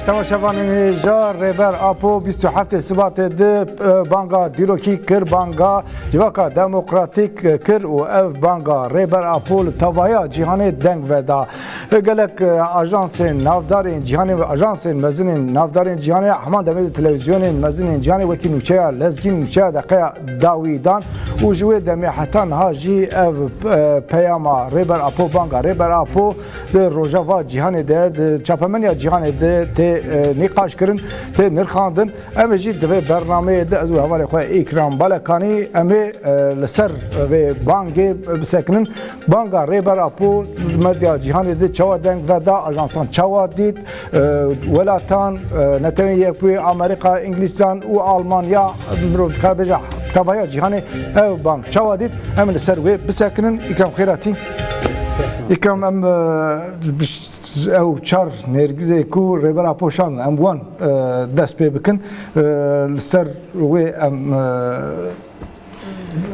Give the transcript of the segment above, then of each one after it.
Temaşevanên hêja Rêber Apo 27 Sibatê di banga dîrokî kir banga civaka demokratîk kir û ev banga Rêber Apo li tevahiya cîhanê deng veda. Gelek ajansên navdarên cîhanê û ajansên mezinên navdarên cîhanê heman demê di televîzyonên mezinên cîhanê wekî nûçeya lezgîn nûçeya deqeya dawî dan û ji wê demê heta niha jî ev peyama Rêber Apo banga Rêber Apo di rojava cîhanê de di çapemeniya cîhanê de tê nîqaşkirin tê nirxandin. Em ê jî di vê bernameyê de ez û hevalê xwe Îkram Balekanî em ê li ser vê bangê bisekinin. Banga Rêber Apo medya cîhanê de çawa deng veda, ajansan çawa dît, welatan, Netewên Yekbûyî, Amerîka, Îngilîstan û Almanya mirov dikare bêje tevahiya cîhanê ev bang çawa dît em li ser wê bisekinin. Îkram xêratî. Îkram em Ew çar nêrgizê ku Rêber Apo şand em wan dest pê bikin. Li ser wê em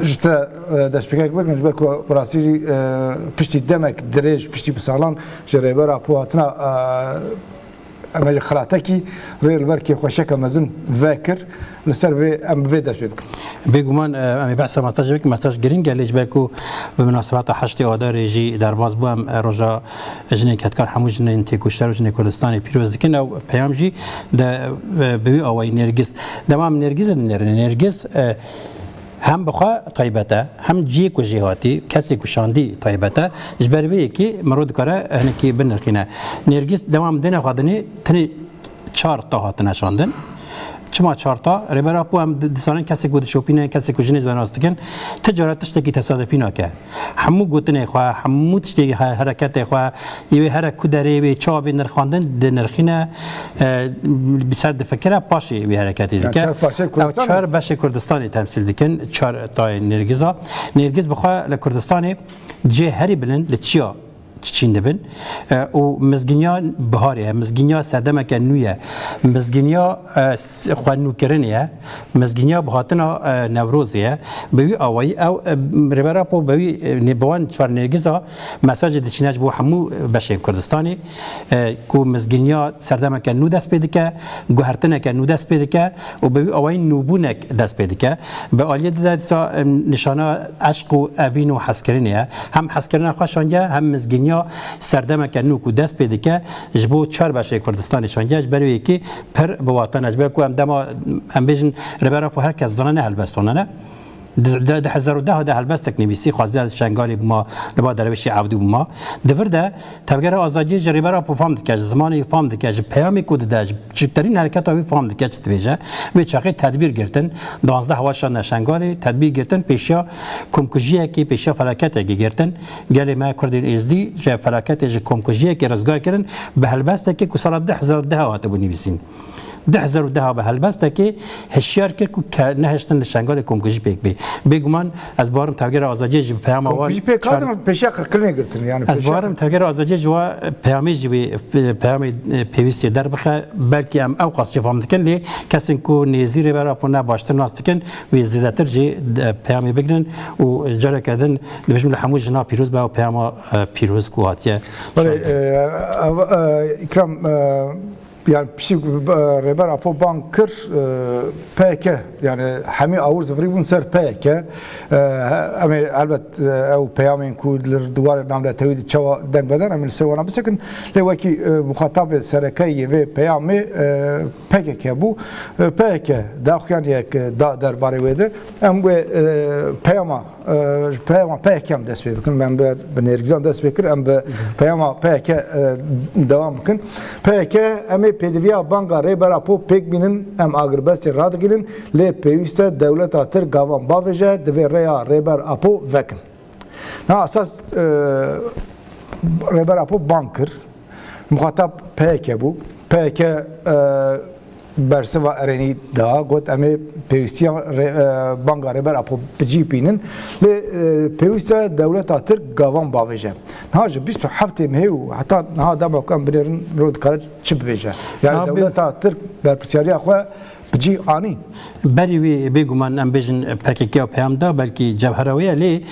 ji te destpêkek bikin ji ber ku bi rastî jî piştî demek dirêj piştî bi salan ji Rêber Apo hatina em ê xelatekî rê li ber kêfxweşiyeke mezin vekir. Li ser vê em bi vê dest pê bikin. Bêguman em ê behsa mesajê bikin. Mesaj girîng e lê ji ber ku bi minasebeta heştê Adarê jî derbas bû em roja Jinên kedkar hemû jinên têkoşer û jinên Kurdistanê pîroz dikin ew peyam jî de bi wî awayî nêrgiz dema em nêrgizê dinêrin nêrgiz hem bi xwe taybet e hem ciyê ku jê hatî kesê ku şandî taybet e ji ber vê yekê mirov dikare hinekî binirxîne nêrgiz dema em dêne xwe dinê tenê çar ta hatine şandin. Çima çar ta? Rêber Apo em dizanin kesê ku dişopîne, kesê ku jinê ji nas dikin, ti cara tiştekî tesadufî nake. Hemû gotinê xwe, hemû tiştê hereketê xwe, yê wê here ku derê wê çawa bê nirxandin dinirxîne, bi ser difikire paşê wê hereketê dike. Ew çar beşê Kurdistanê temsîl dikin, çar tayên Nêrgiza. Nêrgiz bi xwe li Kurdistanê cihê herî bilind li çiya çîn dibin û mizgîniya biharê ye, mizgîniya serdemeke nû ye, mizgîniya xwe nûkirinê ye, mizgîniya bi hatina Newrozê ye. Bi wî awayî ew Rêber Apo bi wî bi wan çar nêrgiza mesajê diçîne ji bo hemû beşên Kurdistanê ku mizgîniya serdemeke nû dest pê dike, guhertineke nû dest pê dike û bi wî awayî nûbûnek dest pê dike. Bi aliyê di de dîsa nîşana eşq û evîn û hezkirinê ye. Hem hezkirina xwe şandiye hem mizgîniya serdemeke nû ku dest pê dike ji bo çar beşê Kurdistanê şandiye. Ji ber wê yekê pir bi wate ne. Ji ber ku em dema em bêjin Rêber Apo her kes dizane ne helbestvan ne. Di 2010 de helbestek nivîsî xwaziya li Şengalê bûma li ba Derwêşê Evdû bûma. Di vir de Tevgera Azadiyê ji Rêber Apo fam dike, ji zimanê wî fam dike, ji peyamê ku dide, ji biçûktirîn hereketa wî fam dike çi dibêje. Wê çaxê tedbîr girtin, duwazdeh hewa şandine Şengalê, tedbîr girtin pêşiya komkujiyekê, pêşiya felaketekê girtin. Gelê me Kurdên Êzdî ji felaketê, ji komkujiyekê rizgar kirin bi helbestekê ku sala 2010 hatibû nivîsîn. 2010 bi helbestekê hişyar kir ku nehiştin li Şengalê komkujî pêk bê. Bêguman ez barim Tevgera Azadiyê jî bi peyama wan Komkujî pêk hatin pêşiya qirkirinê girtin yani. Ez barim Tevgera Azadiyê ji wa peyamê jî wê peyamê pêwîstê derbixe. Belkî em ew qas jê fam dikin lê kesên ku nêzî Rêber Apo ne baştir nas dikin wê zêdetir jê peyamê bigirin û careke din dibêjim li hemû jina pîroz be ew peyama pîroz ku hatiye. Belê İkram Yani piştî ku Rêber Apo bang kir PK yani hemî awir zivirî bûn ser PK em ê elbet ew peyamên ku li diwarê navnetewî de çawa deng veden em ê li ser wana bisekin lê wekî muxatabê sereke yê vê peyamê PKK bû PK daxuyaniyek da derbarê wê de em wê peyama Ji peyama PK em dest pê bikin. Em bi nêrgizan dest pê kir, em bi peyama PK dewam bikin. PK em ê pêdiviya banga Rêber Apo pêk bînin, em agirbestê radigînin, lê pêwîst e dewleta Tirk gavan bavêje, divê rêya Rêber Apo vekin. Niha esas Rêber Apo bang kir. Muxatab PK bû. PK Bersiva erênî da, got em ê pêwîstiya banga Rêber Apo bi cî bînin lê pêwîst e dewleta Tirk gavan bavêje. Niha ji 27 mehê û heta niha dema ku em binêrin mirov dikare çi bibêje. Yani dewleta Tirk berpirsyariya xwe bi cî anîn. Berî wî bêguman em bêjin pkk ew peyam da belkî cewhera wê ye lê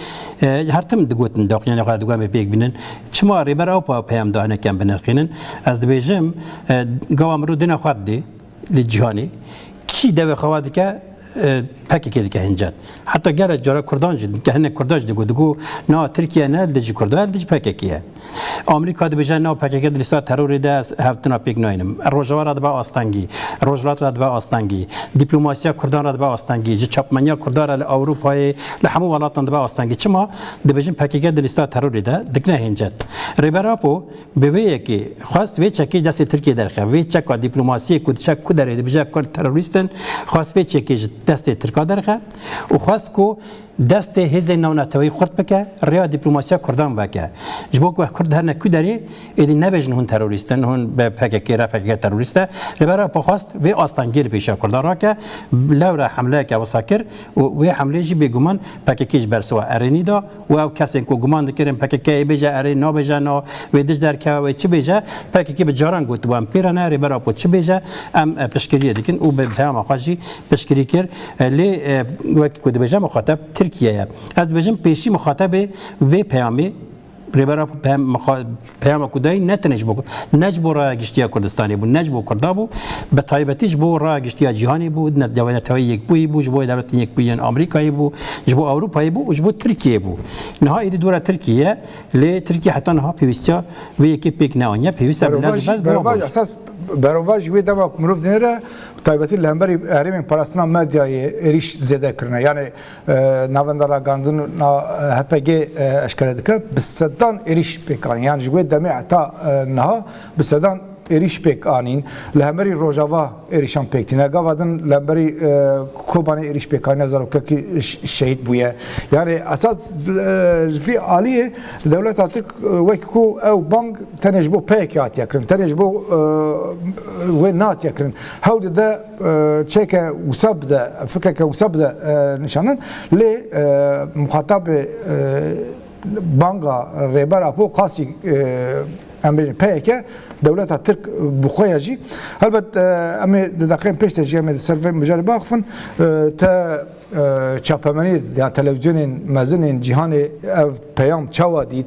her tim digotin daxuyanê xwe digot em ê pêk bînin. Çima Rêber Apo ew peyam da hinek em binirxînin. Ez dibêjim gava mirov dêna xwe didê li cîhanê kî devê xwe we dike pkk dike hincet. Heta gelek cara kurdan jî hinek kurdan jî digot digot na Tirkiye ne li dijî kurdan li dijî pkk ye. Amerîka dibêje na pkk di lîsta terorê de ez hevdîtina pêk nayînim. Rojava re dibe astengî, Rojhilat re dibe astengî, dîplomasiya kurdan re dibe astengî, ji çapmeniya kurdan re li Ewropayê li hemû welatan dibe astengî. Çima? Dibêjin pkk di lîsta terorê de dikine hêncet. Rêber Apo bi vê yekê xwest vê çekê ji destê Tirkiyê derxe. Vê çeka dîplomasiyê ku diçe ku derê dibêje kurd terorîst in, xwest vê çekê ji destê Tirka derxe û xwest ku Destê hêzên navneteweyî xurt bike, rêya dîplomasiya Kurdan veke. Ji bo ku Kurd herine ku derê, êdî nebêjin hûn terorîst in, hûn bi PKK'ê re, pkk terorîst e. Rêber Apo xwest vê astengiyê li pêşiya Kurdan rake, lewre hemleyeke wisa kir û wê hemleyê jî bêguman PKK'ê ji bersiva erênî da û ew kesên ku guman dikirin pkk ê bêje erê, nabêje na, wê dij derkeve, wê çi bêje, pkk bi caran gotibû em pê re ne, Rêber Apo çi bêje em piştgiriyê dikin û bi peyama xwe jî piştgirî kir. Lê wekî ku dibêje muxateb Tirkiye ye. Ez dibêjim pêşî muxatebê vê peyamê Rêber Apo peyama ku dayî ne tenê ji bo ne ji bo raya giştî ya Kurdistanê bû, ne ji bo Kurda bû, bi taybetî ji bo raya giştî ya cîhanê bû, neteweyê yekbûyî bû, ji bo dewletên yekbûyî yên Amerîkayê bû, ji bo Ewropayê bû û ji bo Tirkiyeyê bû. Niha êdî dora Tirkiyê ye, lê Tirkiye heta niha pêwîstiya vê yekê pêk neaniye, pêwîst e bi lez û bez gava bavêje. Esas berovajî wê dema ku mirov dinêre Bi taybetî li hemberî herêmên parastina medyayê êrîş zêde kirine. Yanê navenda ragihandina HPG eşkere dike bi sedan êrîş pêk anîn. Yan ji wê demê heta niha bi sedan êrîş pêk anîn. Li hemberî Rojava êrîşan pêk tîne. Gava din li hemberî Kobanê êrîş pêk anîne zarokekî şehîd bûye. Yanê esas ji vî aliyê dewleta Tirk wek ku ew bang Tenê ji bo PYK hatiye kirin, tenê ji bo wê nehatiye kirin. Hewl dide çeke wisa bide, fikreke wisa bide nîşandan. Lê muxatabê banga Rêber Apo qasî em bêjin PYK dewleta Tirk bi xwe ye jî. Helbet em ê di deqeyên pêş de jî em ê li ser vê mijarê biaxivin. Te Çapemenî yan televîzyonên mezin ên cîhanê ev peyam çawa dît,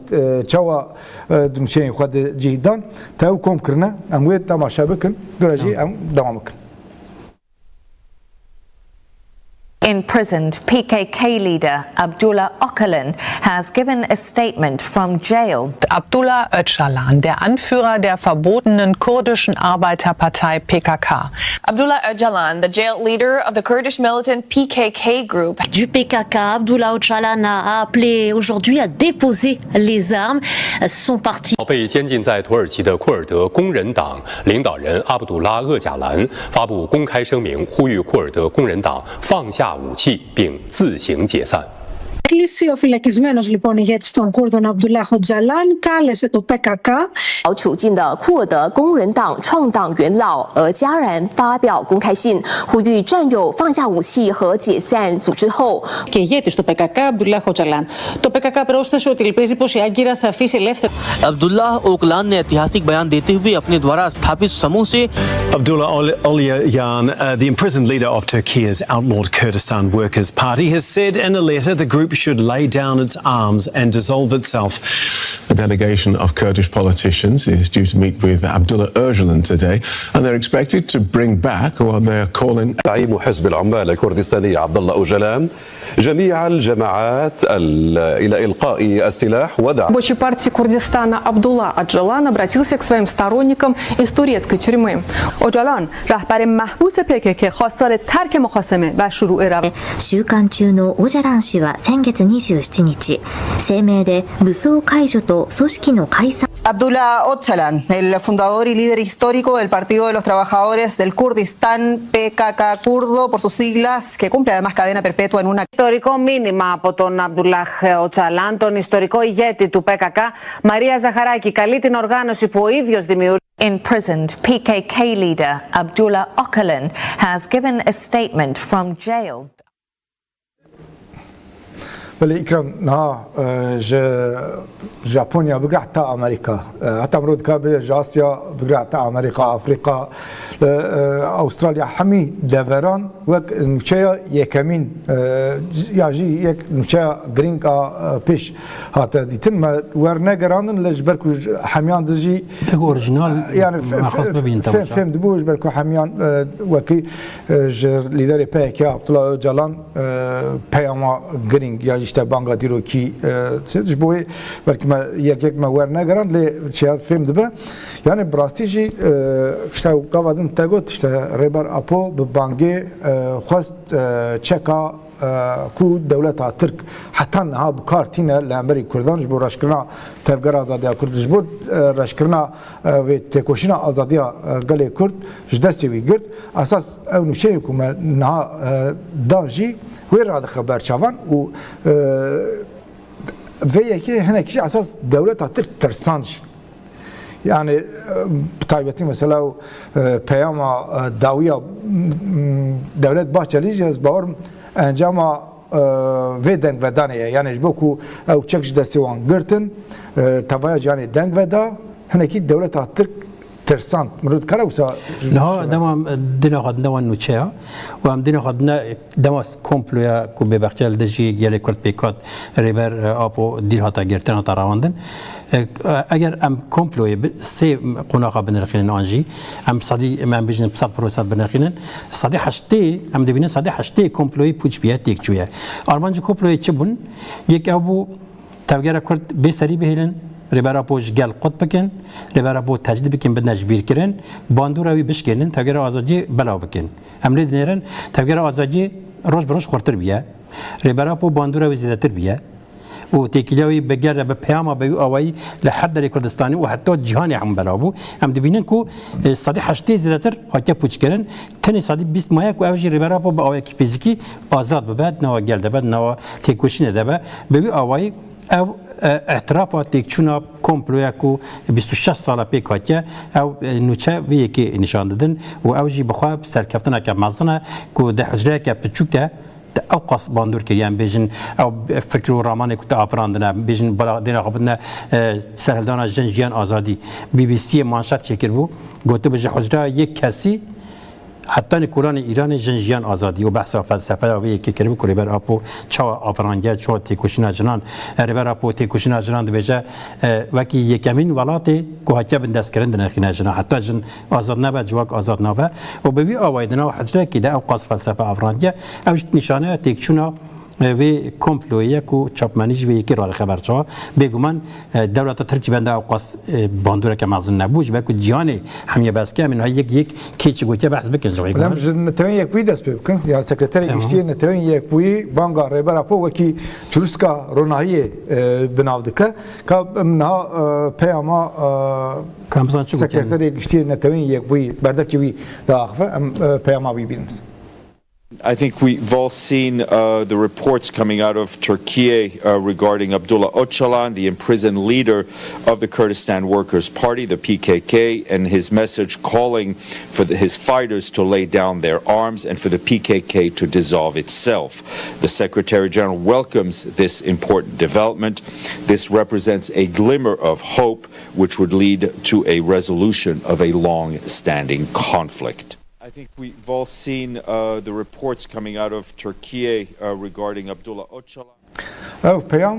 çawa di nûçeyên xwe de cih dan, te ew kom kirine, em wê temaşe bikin, dûre jî em dewam bikin. Imprisoned PKK leader Abdullah Öcalan has given a statement from jail. Abdullah Öcalan, der Anführer der verbotenen kurdischen Arbeiterpartei PKK. Abdullah Öcalan, the jailed leader of the Kurdish militant PKK group. Du PKK, Abdullah Öcalan a appelé aujourd'hui à déposer les armes. Son parti. 被监禁在土耳其的库尔德工人党领导人阿卜杜拉·厄贾兰发布公开声明，呼吁库尔德工人党放下武器并自行解散。 Έκλεισε ο φυλακισμένος λοιπόν ηγέτης των Κούρδων Αμπντουλάχ Οτζαλάν κάλεσε το ΠΚΚ 处境的库尔德工人党创党元老俄加然发表公开信，呼吁战友放下武器和解散组织后。 Και ηγέτης του ΠΚΚ Αμπντουλάχ Οτζαλάν. Το ΠΚΚ πρόσθεσε ότι ελπίζει πως η Άγκυρα θα αφήσει ελεύθερο. Abdullah Öcalan ने ऐतिहासिक बयान देते हुए अपने द्वारा स्थापित समूह से Abdullah Öcalan, the imprisoned leader of Turkey's outlawed Kurdistan Workers' Party, has said in a letter the group should lay down its arms and dissolve itself. A delegation of Kurdish politicians is due to meet with Abdullah Öcalan today, and they're expected to bring back what they're calling. زعيم حزب العمال الكردستاني عبد الله أوجلان جميع الجماعات إلى إلقاء السلاح ودعا Рабочей партии Курдистана Абдулла Оджалан обратился к своим сторонникам из турецкой тюрьмы. ئۆجالان رهبر محبوس پکک خواستار ترک مخاصمه و شروع رو 収監中のオジャラン氏は先月27日声明で武装解除と組織の解散 Abdullah Öcalan, el fundador y líder histórico del Partido de los Trabajadores del Kurdistán, PKK kurdo por sus siglas, que cumple además cadena perpetua en una. Ιστορικό μήνυμα από τον Αμπντουλάχ Οτσαλάν, τον ιστορικό ηγέτη του ΠΚΚ, Μαρία Ζαχαράκη, καλεί την οργάνωση που ο ίδιος δημιούργησε. Imprisoned PKK leader Abdullah Öcalan has given a statement from jail. Belê Îkram niha ji Japonya bigire heta Amerîka heta mirov dikare bêje ji Asya bigire heta Amerîka, Afrîka, Awistralya hemî deveran wek nûçeya yekemîn ya jî yek nûçeya girîng a pêş hate dîtin. Me wernegerandin lê ji ber ku hemiyan dijî Tek orijinal yani fêm dibû ji ber ku hemiyan wekî Ji lîderê PKK Abdullah Öcalan peyama girîng ya jî işte banga dîrokî ji bo wê belkî me yek yek me wernegerand lê çiya fêm dibe. Yani bi rastî jî işte gava din te got işte Rêber Apo bi bangê xwest çeka ku dewleta Tirk heta niha bi kar tîne li hemberî Kurdan ji bo reşkirina Tevgera Azadiya Kurd ji bo reşkirina Wê têkoşîna azadiya gelê Kurd ji destê wî girt. Esas ew nûçeyên ku me niha dan jî wê radixe ber çavan û vê yekê hinek jî esas dewleta Tirk tirsand jî. Yani bi taybetî mesela ew peyama dawiya Dewlet Bahçelî jî ez bawer im encama vê dengvedanê ye. Yanê ji bo ku ew çek ji destê wan girtin, tevaya cîhanê deng veda, hinekî dewleta Tirk tirsand. Mirov dikare wisa Niha dema em dina xwe dina wan nûçeya û em dina xwe dina dema komploya ku bêbextiya li dijî gelê Kurd pêk hat, Rêber Apo dîl hate girtin, hate rawandin. Eger em komployê bi sê qonaxa binirxînin an jî em sedî em bêjin sed prosent binirxînin, sedî heştê em dibînin sedî heştê komployê pûç bûye, têk çûye. Armancê komployê çi bûn? Yek ew bû tevgera Kurd bê serî bihêlin, Rêber Apo ji gel qut bikin, Rêber Apo tecrîd bikin bidine jibîrkirin, bandora wî bişkênin, tevgera azadiyê belav bikin. Em lê dinêrin tevgera azadiyê roj bi roj xurtir bûye. Rêber Apo bandora wî zêdetir bûye. û têkiliya wî bi gel re bi peyama bi wî awayî li her derê Kurdistanê û heta cîhanê hemû belav bû. Em dibînin ku 80% zêdetir hatiye pûçkirin, tenê 20% maye ku ew jî Rêber Apo bi awayekî fîzîkî azad bibe, di nava gel de be, di nava têkoşînê de be. Bi wî awayî ew îtirafa têkçûna komploya ku 26 sal e pêk hatiye, ew nûçe vê yekê nîşan didin û ew jî bi xwe serkeftineke mezin e ku di hucreyeke piçûk de Te ewqas bandor kiriye em bêjin ew fikr û ramanê ku te afirandine em bêjin bala dêna xwe bidine serhildana jin jiyan azadî. BBC'yê manşet çêkiribû gotibû ji hucreya yek kesî hetanî kolanê Îranê jin jiyan azadî û behsa felsefeya vê yekê kiribû ku Rêber Apo çawa afirandiye çawa têkoşîna jinan Rêber Apo têkoşîna jinan dibêje wekî yekemîn welatê ku hatiye bindestkirin dinirxîne jinan heta jin Azad nebe civak azad nabe û bi vî awayî di nav hicrekî de ewqas felsefe afrandiye, ew jî nîşaneya têkçûna vê komployê ye ku çapmenî jî vê yekê radixe ber çawa. Bêguman dewleta Tirk jî benda ewqas bandoreke mezin nebû ji ber ku cîhanê hemiye bes ke em ê niha yek yek kê çi gotiye behs bikin ji wê. Em ji Neteweyên Yekbûyî dest pê bikin. Ya Sekreterê Giştî yê Neteweyên Yekbûyî banga Rêber Apo wekî çirûska ronahiyê bi nav dike. Ka em niha peyama Sekreterê Giştî yê Neteweyên Yekbûyî berdevkê wî diaxive, em peyama wî bînin. I think we've all seen uh, the reports coming out of Turkey uh, regarding Abdullah Öcalan, the imprisoned leader of the Kurdistan Workers' Party, the PKK, and his message calling for the, his fighters to lay down their arms and for the PKK to dissolve itself. The Secretary General welcomes this important development. This represents a glimmer of hope which would lead to a resolution of a long standing conflict. I think we've all seen uh, the reports coming out of Turkey uh, regarding Abdullah Öcalan. Ev peyam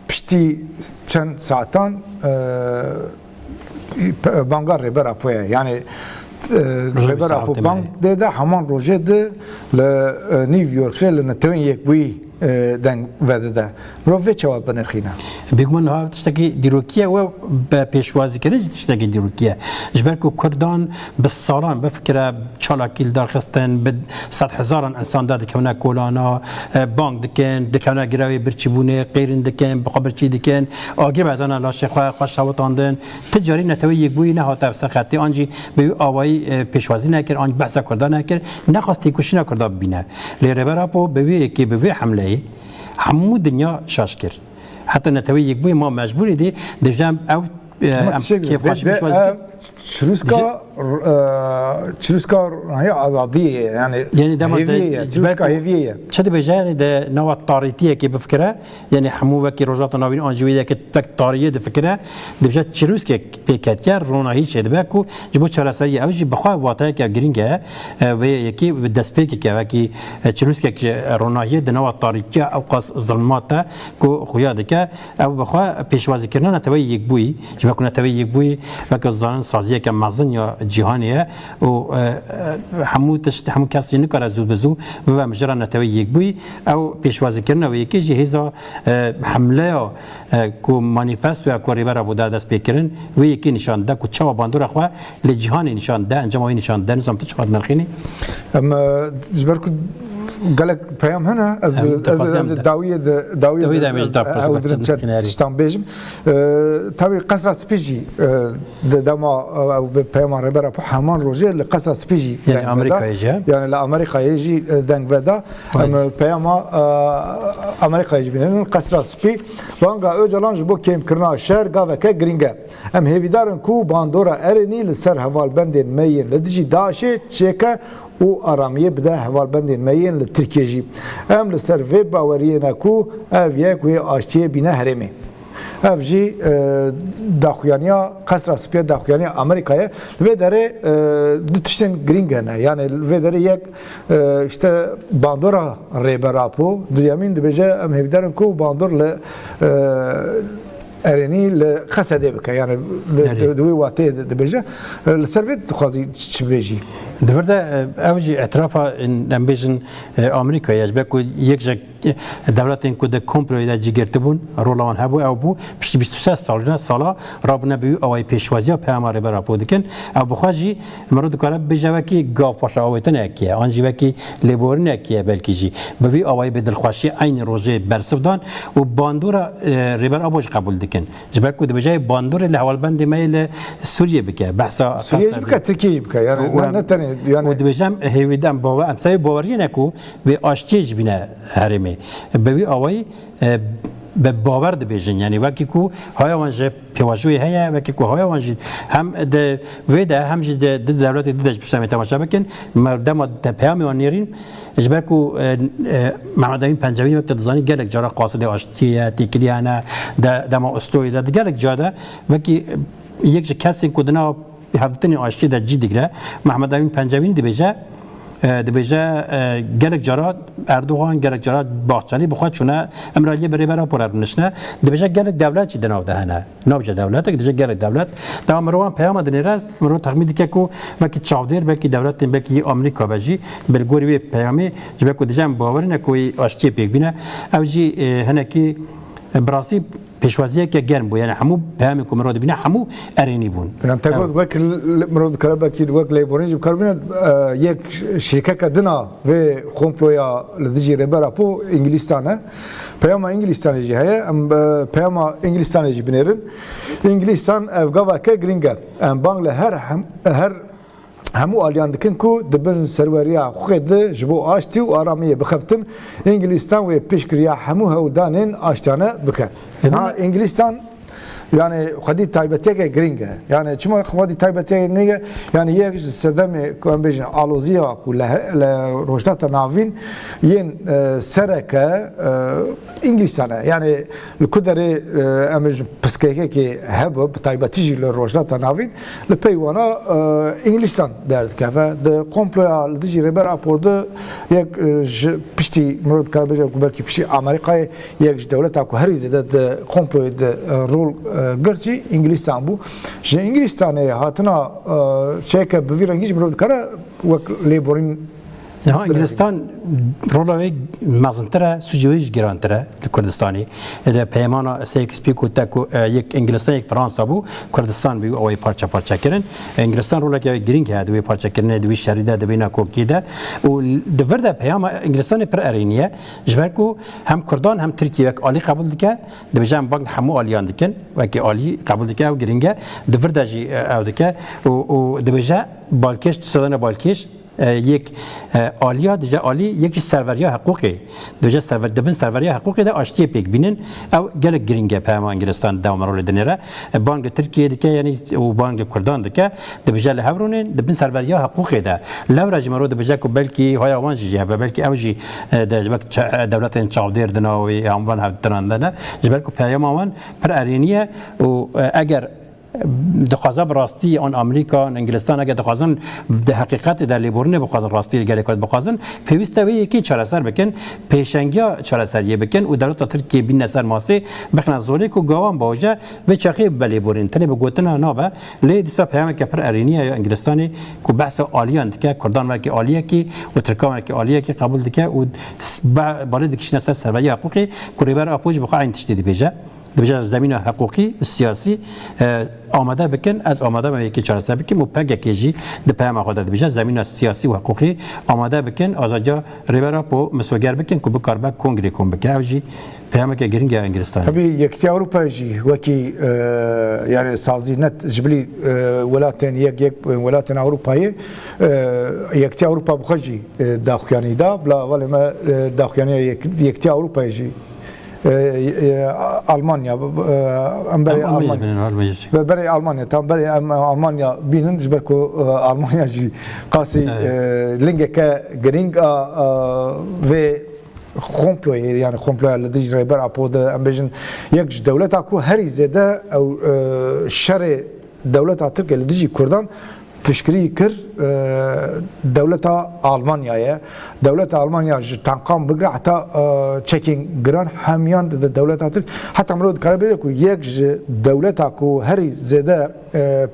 piştî çend saetan banga Rêber Apo ye. Yani Rêber Apo bang dê de heman rojê di li New Yorkê li Netewên Yekbûyî deng vedide. Mirov vê çawa binirxîne? Bêguman niha tiştekî dîrokî ye û bi pêşwazîkirin jî tiştekî dîrokî ye. Ji ber ku Kurdan bi salan bifikire çalakî li dar xistin, bi sedhezaran însan derdikevine kolana, bang dikin, dikevine girewê birçîbûnê, qêrîn dikin, bi xwe birçî dikin, agir berdane laşê xwe, xwe şewitandin. Ti carî Neteweyê Yekbûyî nehate ser xetê an jî bi wî awayî pêşwazî nekir an jî behsa Kurdan nekir, nexwest têkoşîna Kurdan bibîne. Lê Rêber Apo bi wê yekê bi vê hemleyê hemû dinya şaş kir. Heta Neteweyê Yekbûyî ma mecbûr êdî dibêje em ew em kêfxweşî pêşwazî kirin. çirûska çirûska ronahiya azadiyê ye yanî Yani dema hêviyê ye çirûska hêviyê ye. Çi dibêje yani di nava tarîtiyekê bifikire yani hemû wekî Rojhilata Navîn an jî wê yekê wek tariyê difikire dibêje çirûskek pê ketiye ronahî çêdibe ku ji bo çareseriyê ew jî bi xwe wateyeke girîng e vê yekê bi destpêkeke wekî çirûskek ji ronahiyê di nava tarîtiya ewqas zilmat e ku xuya dike Ew bi xwe pêşwazîkirina Neteweyê Yekbûyî, ji ber ku Neteweyê Yekbûyî weke dizanin saziyeke mezin ya cîhanê ye û hemû tişt, hemû kes jî nikare zû bi zû bibe mijara Neteweyê Yekbûyî. Ew pêşwazîkirina wê yekê jî hêza hemleya ku manîfestoya ku Rêber Apo da destpêkirin wê yekê nîşan dide ku çawa bandora xwe li cîhanê nîşan dide, encama wê nîşan dide. Nizam tu çawa dinirxînî? Em ji ber ku gelek peyam hene ez ez ez dawiyê de dawiyê de ew çend tiştan bêjim. Tabii Qesra Spî jî di dema ew bi peyama Rêber Apo heman rojê li Qesra Spî jî Yani Amerîkayê jî yani li Amerîkayê jî deng veda. Em peyama Amerîkayê jî bînin Qesra Spî banga Öcalan ji bo kêmkirina şer gaveke girîng e. Em hêvîdar in ku bandora erênî li ser hevalbendên me yên li dijî DAIŞ'ê çêke û aramiyê bide hevalbendên me yên li Tirkiyê jî. Em li ser vê baweriyê ne ku ev yek wê aştiyê bîne herêmê. Ev jî daxuyaniya Qesra Spî ye, daxuyaniya Amerîka ye. Li vê derê du tiştên girîng hene. Yanî li vê derê yek işte bandora Rêber Apo, duyemîn dibêje em hêvîdar in ku bandor li Erênî li Xesedê bike yani di wê wateyê de dibêje. Li ser vê dixwazî çi bêjî? Di vir de ew jî îtirafa em bêjin Amerîkayê ye ji ber ku yek ji dewletên ku di komployê de cî girtibûn rola wan hebû ew bû piştî 26 sal jî sala rabûne bi wî awayî pêşwaziya peyama Rêber Apo dikin. Ew bi xwe jî Mirov dikare bibêje wekî gav paşa awêtinekî ye an jî wekî lêborinekî ye belkî jî. Bi vî awayî bi dilxweşî eynî rojê bersiv dan û bandora Rêber Apo jî qebûl dikin. Ji ber ku dibêje bandorê li hevalbendê me yê li Sûriyê bike. Behsa Sûriyê jî bike, Tirkiyê jî bike. Yani ne tenê yani û dibêje em hêvî em bawer em serê baweriyê ne ku wê aştiyê jî bîne herêmê. Bi vî awayî bi bawer dibêjin yanî wekî ku haya wan ji pêvajoyê heye wekî ku haya wan jî hem di wê de hem jî di di dewletê di de ji pişta me temaşe bikin me dema peyamê wan nêrîn ji ber ku Mehmet Emîn Pencewî wek te dizanî gelek cara qasidê aştiyê ye têkilî hene de dema Osloyê de di gelek ca de wekî yek ji kesên ku di nav hevdîtinê aştiyê de cî digire Mehmet Emîn Pencewînî dibêje dibêje gelek cara Erdogan gelek cara Bahçelî bi xwe çûne Îmraliyê bi Rêber Apo re rûniştine. Dibêje gelek dewlet jî di nav de hene. Nabêje dewletek dibêje gelek dewlet. Dema mirovan peyama dinêre mirov texmîn dike ku belkî çavdêr belkî dewletên belkî yê Amerîka be jî bi li gorî wê peyamê ji ber ku dije em bawer ne ku wê aştiyê pêk bîne. Ew jî hinekî bi rastî Pêşwaziyeke germ bû yani hemû peyamên ku mirov dibîne hemû erênî bûn. Yani te got wek mirov dikare belkî wek lêborîn jî bikar bîne yek şirkeke din a vê komploya li dijî Rêber Apo Îngilîstan e. Peyama Îngilîstanê jî heye. Em peyama Îngilîstanê jî binêrin. Îngilîstan ev gaveke girîng e. Em bang li her her Hemû aliyan dikin ku di bin serweriya hiqûqê de ji bo aştî û aramiyê bixebtin. Îngilîstan wê piştgiriya hemû hewldanên aştiyane bike. Niha Îngilîstan yanê xwedî taybetiyeke girîng e. Yanê çima xwedî taybetiyeke girîng e? Yanê yek ji sedemê ku em bêjin aloziya ku li Rojhilata Navîn yên sereke Îngilîstan e. Yanê li ku derê em bêjin piskekekê hebe bi taybetî jî li Rojhilata Navîn Li pey wana Îngilîstan derdikeve. Di komploya li dijî Rêber Apo de yek ji piştî mirov dikare bêje ku belkî piştî Amerîkayê yek ji dewleta ku herî zêde di komployê de rol girt jî Îngilîstan bû. Ji Îngilîstanê hatina çêke bi vî rengî jî mirov dikare wek lêborîn Niha Îngilîstan rola wê mezintir e, sûcê wê jî girantir e li Kurdistanê. Di peymana Sykes Picot de ku yek Îngilîstan yek Fransa bû, Kurdistan bi wî awayî parçe parçe kirin. Îngilîstan roleke wê girîng heye di wê parçekirinê, di wî şerî de, di wê nakokiyê de û di vir de peyama Îngilîstanê pir erênî ye. Ji ber ku hem Kurdan hem Tirkiyê wek alî qebûl dike. Dibêje em bang li hemû aliyan dikin, wekî alî qebûl dike ew girîng e. Di vir de jî ew dike û dibêje balkêş, sedana balkêş. Yek aliya dije alî yek jî serveriya hiqûqê dibêje server dibin serveriya hiqûqê de aştiyê pêk bînin ew gelek girîng e peyama Îngilîstan dewama rolê dinêre bang li Tirkiyeyê dike yanî û bang li Kurdan dike dibêje li hev rûnên dibin serveriya hiqûqê de lewra jî mero dibêje ku belkî haya wan jî jî hebe belkî ew jî wek dewletên çavdêr di nav wê an van hevditinan de ne ji ber ku peyama wan pir erênî ye û eger Dixwaze bi rastî an Amerîka an Îngilîstan eger dixwazin di heqîqetê de lêborînê bixwazin rastî li gelê Kurd bixwazin pêwîst e wê yekê çareser bikin, pêşengiya çareseriyê bikin û dewleta Tirkiyê bîne ser masê bixine zorê ku gawan baweje vê çaxê bibe lêborîn. Tenê bi gotina nabe lê dîsa peyameke pir erênî ye ya Îngilîstanê ku behsa aliyan dike, Kurdan wekî aliyekî û Tirkan wekî aliyekî qebûl dike û balê dikişîne ser serweriya hiqûqê ku Rêber Apo jî bi xwe eynî tiştê dibêje. Dibêje zemîna hiqûqî û siyasî amade bikin, ez amade me yekê çareser bikim û PKK jî di peyama xwe de dibêje zemîna siyasî û hiqûqî amade bikin, azadiya Rêber Apo misoger bikin ku bikaribe kongrê kom bike. Ew jî peyameke girîng e ya Îngilistanê. Tebî Yekîtiya Ewropayê jî wekî yanî sazî net ji bilî welatên yek yek welatên Ewropayê Yekîtiya Ewropa bi xwe jî daxuyanî da. Bila hevalê me daxuyaniya Yekîtiya Ewropayê jî Almanya em berê Almanya berê Almanya tam berê em Almanya bînin ji ber ku Almanya jî qasî lingeke girîng a vê komployê yani komploya li dijî Rêber Apo de em bêjin yek ji dewleta ku herî zêde ew şerê dewleta Tirkiye li dijî Kurdan Piştgirî kir dewleta Almanya ye. Dewleta Almanya ji tankan bigire heta çekên giran hemiyan dide dewleta Tirk. Heta mirov dikare bêje ku yek ji dewleta ku herî zêde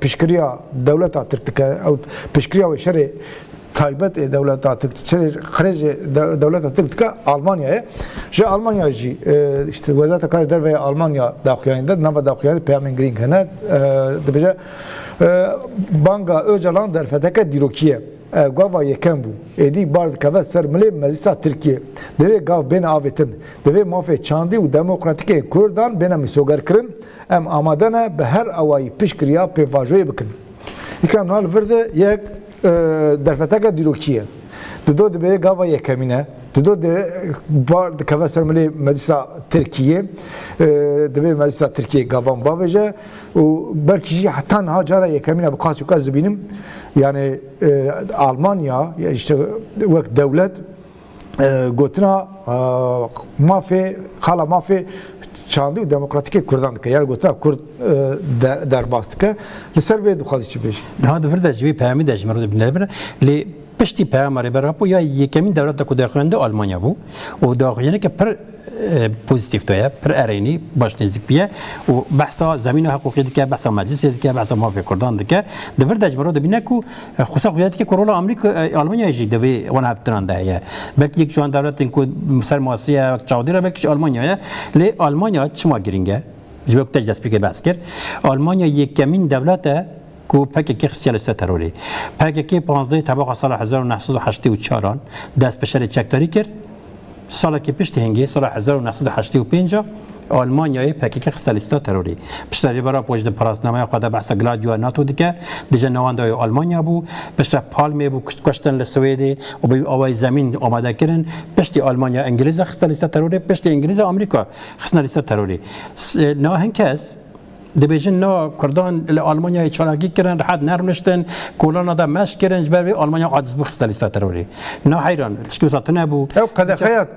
piştgiriya dewleta Tirk dike ew piştgiriya wê şerê taybet ê dewleta Tirk şerê xirêjê dewleta Tirk dike Almanya ye. Ji Almanya jî işte Wezareta Karê Derve ya Almanya daxuyanî de nava daxuyanî peyamên girîng hene dibêje Banga Ocalan derfeteke dîrokî ye. Ev gava yekem bû. Êdî bar dikeve ser milê Meclisa Tirkiyê. Divê gav bêne avêtin. Divê mafê çandî û demokratîk ê Kurdan bêne misogerkirin. Em amade ne bi her awayî piştgiriya pêvajoyê bikin. Îkram niha li vir de yek derfeteke dîrokî ye. Di do dibê gava yekemîn e. Di do de bar dikeve ser milê Meclisa Tirkiyê. Divê Meclisa Tirkiyê gavan bavêje. Û belkî jî heta niha cara yekemîn e bi qasî ku ez dibînim yanî Almanya işte wek dewlet gotina mafê xala mafê çandî û demokratîkê Kurdan dike yani gotina Kurd derbas dike li ser vê dixwazî çi bêjî? Niha di vir de ji wê peyamê de ji me re dibîne lê piştî peyama Rêber Apo ya yekemîn dewleta ku daxuyandî Almanya bû û daxuyaneke pir pozîtîf de ye, pir erênî baş nêzîk bûye û behsa zemîna hiqûqî dike, behsa meclisê dike, behsa mafê Kurdan dike. Di vir de ji mirov dibîne ku xwisa xuya dike ku rola Amerîka Almanyayê jî di vê wan hevdîtinan de heye. Belkî yek ji wan dewletên ku ser masê ye wek çavdêr e belkî ji Almanya ye. Lê Almanya çima girîng e? Ji ber ku te ji destpêkê behs kir. Almanya yekemîn dewlet e ku pkk xistiye li ser terorê. Pkk 15 tebaxa sala 1984 an dest bi şerê çekdarî kir. Salekê piştî hingê, sala 1985 a Almanyayê pkk xiste lîsta terorê. Piştre Rêber Apo ji di parasnameya xwe de behsa Gladioya NATO dike, dije navenda wê Almanya bû. Piştre Palmê bû kuştin li Swêdê û bi wî awayî zemîn amade kirin. Piştî Almanya Îngilîze xiste lîsta terorê, piştî Îngilîze Amerîka xistine lîsta terorê. Niha hin kes Dibêjin na Kurdan li Almanyayê çalakî kirin, rehet nerûniştin, kolana de meş kirin ji ber vê Almanya aciz bû xiste lîsta terorê. Na heyran, tişkî wisa tune bû. Ew qedexeya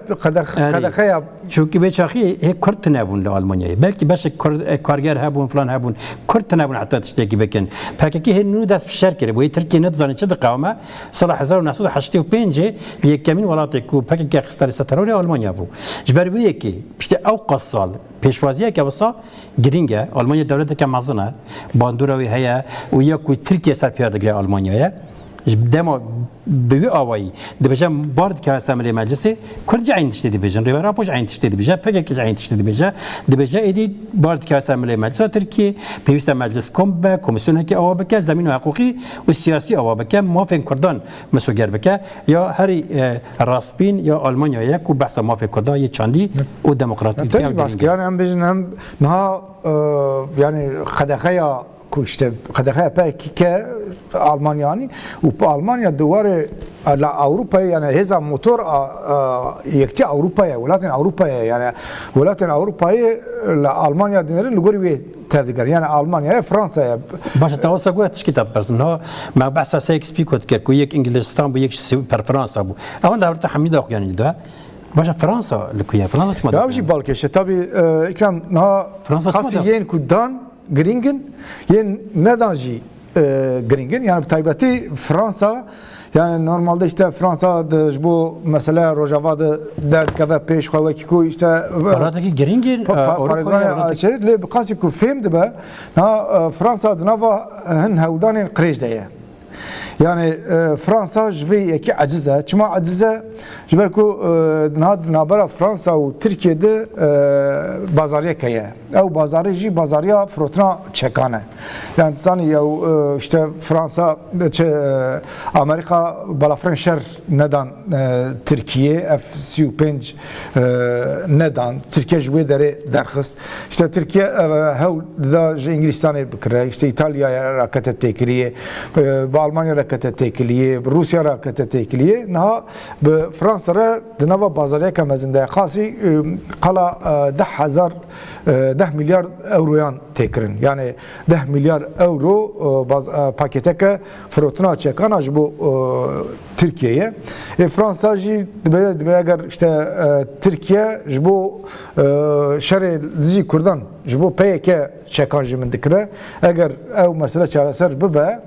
qedexeya Çunkî vê çaxî hê Kurd tune bûn li Almanyayê. Belkî beşek Kurd karger hebûn filan hebûn. Kurd tune bûn heta tiştekî bikin. PKK hê nû dest bi şer kiribû. Hê Tirkiye nedizanî çi diqewime. Sala 1985 yekemîn welatê ku PKK xiste lîsta terorê Almanya bû. Ji ber wê yekê piştî ewqas sal Pêşwaziyeke wisa girîng e. Almanya dewleteke mezin e, bandora wê heye û ya ku Tirkiye ser piya digire Almanya ye. Ji dema bi wî awayî dibêje bar dikeve ser milê meclisê, Kurd jî eynî tiştê dibêjin, Rêber Apo jî eynî tiştê dibêje, PKK jî eynî tiştê dibêje. Dibêje êdî bar dikeve ser milê meclisa Tirkiyê, pêwîst e meclis kom bibe, komîsyonekê ava bike, zemîna hiqûqî û siyasî ava bike, mafên Kurdan misoger bike. Ya herî rastbîn ya Almanya ye ku behsa mafê Kurda yê çandî û demokratîk dike. Yani em bêjin hem niha yani qedexeya. ku işte qedexeya PKK Almanya anî û Almanya di warê li Ewropayê yani hêza motor a Yekitiya Ewropayê welatên Ewropayê yani welatên Ewropayê li Almanya dinêrin li gorî wê tevdigerin yani Almanya ye Fransa ye. Baş e te wisa got tişkî te bipirsim. Niha me behsa Sykes Picot dikir ku yek Îngilîzistan bû yek jî per Fransa bû. Ewan li hewrta hemî daxuyanî dida. Baş e Fransa li ku ye? Fransa çima Ya ew jî balkêş e. Tabî Îkram niha xasî yên ku dan girîng in yên nedan jî girîng in. Yani bi taybetî Fransa yani normalde işte Fransa ji bo meseleya Rojava de derdikeve pêş xwe wekî ku işte Welatekî girîng in parêzvanê şey lê bi qasî ku fêm dibe niha Fransa di nava hin hewldanên qirêj de ye. Yani Fransa ji vê yekê eciz e. Çima eciz e? Ji ber ku niha di navbera Fransa û Tirkiyê de bazariyek heye. Ew bazarê jî bazariya firotina çekan e. Yani tu zanî ew işte Fransa çi Amerîka balafirên şer nedan Tirkiyê F 35 nedan. Tirkiye ji wê derê derxist. İşte Tirkiye hewl dida ji Îngilîstanê bikire. İşte İtalyaya re kete têkiliyê, bi Almanya re kete têkiliyê, bi Rûsya re kete têkiliyê. Niha bi Fransa re di nava bazariyeke mezin de ye. Qasî qala 10,000 10 milyar euroyan tê kirin. Yani 10 milyar euro paketeke firotina çekan a ji bo Tirkiye ye. Ê Fransa jî dibêje dibe eger işte Tirkiye ji bo şerê dijî Kurdan ji bo PYK çekan ji min dikire. Eger ew mesele çareser bibe